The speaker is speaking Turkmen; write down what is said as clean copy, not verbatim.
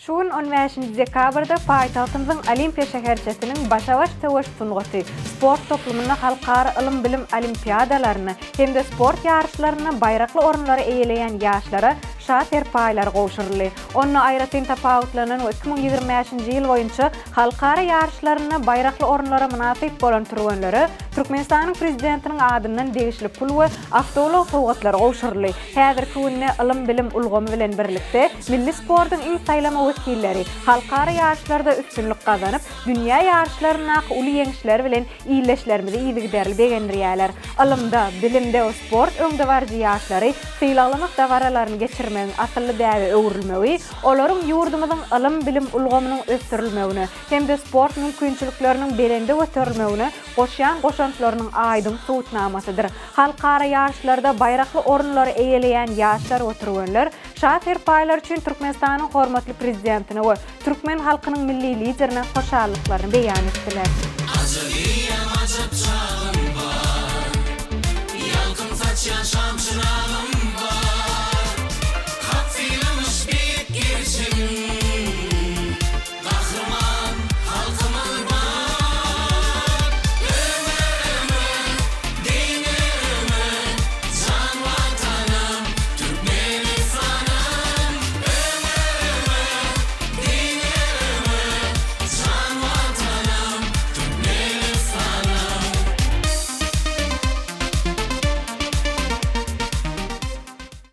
Şu gün on bäşinji dekabrda paýtagtymyzyň Olimpiýa şäherçesiniň Başa-baş söweş sungaty sport toplumynda halkara ylym-bilim olimpiadalarynda hem-de sport ýaryşlarynda baýrakly orunlary eýeleýän ýaşlara Şa serpaýlary gowşuryldy. Onda aýratyn tapawutlanan we 2025-nji ýyl boýunça halkara ýaryşlarynda baýrakly orunlara mynasyp bolan türgenlere Türkmenistanyň Prezidentiniň adyndan degişli pul we awtoulag sowgatlary gowşuryldy. Häzirki günde ylym-bilim ulgamy bilen birlikde, milli sportuň iň saýlama wekilleri halkara ýaryşlarda üstünlik gazanyp, dünýä ýaryşlaryndaky uly ýeňişleri bilen ildeşlerimizi yzygiderli begendirýärler. Ylymda, bilimde we sport öňdebaryjy ýaşlary sylaglamak dabaralaryny geçirmegiň asylly däbe öwrülmegi olaryň ýurdumyzyň ylym-bilim ulgamynyň ösdürilmegine hem-de sport mümkinçilikleriniň belende göterilmegine goşýan goşantlarynyň aýdyň subutnamasydyr. Halkara ýaryşlarda baýrakly orunlary eýeleýän ýaşlar we türgenler Şa serpaýlary üçin Türkmenistanyň hormatly Prezidentine we türkmen halkynyň Milli Liderine hoşallyklaryny beýan etdiler. Ajy diýýän ajap çagym bar. Ýalkym saçýan şam çyragym.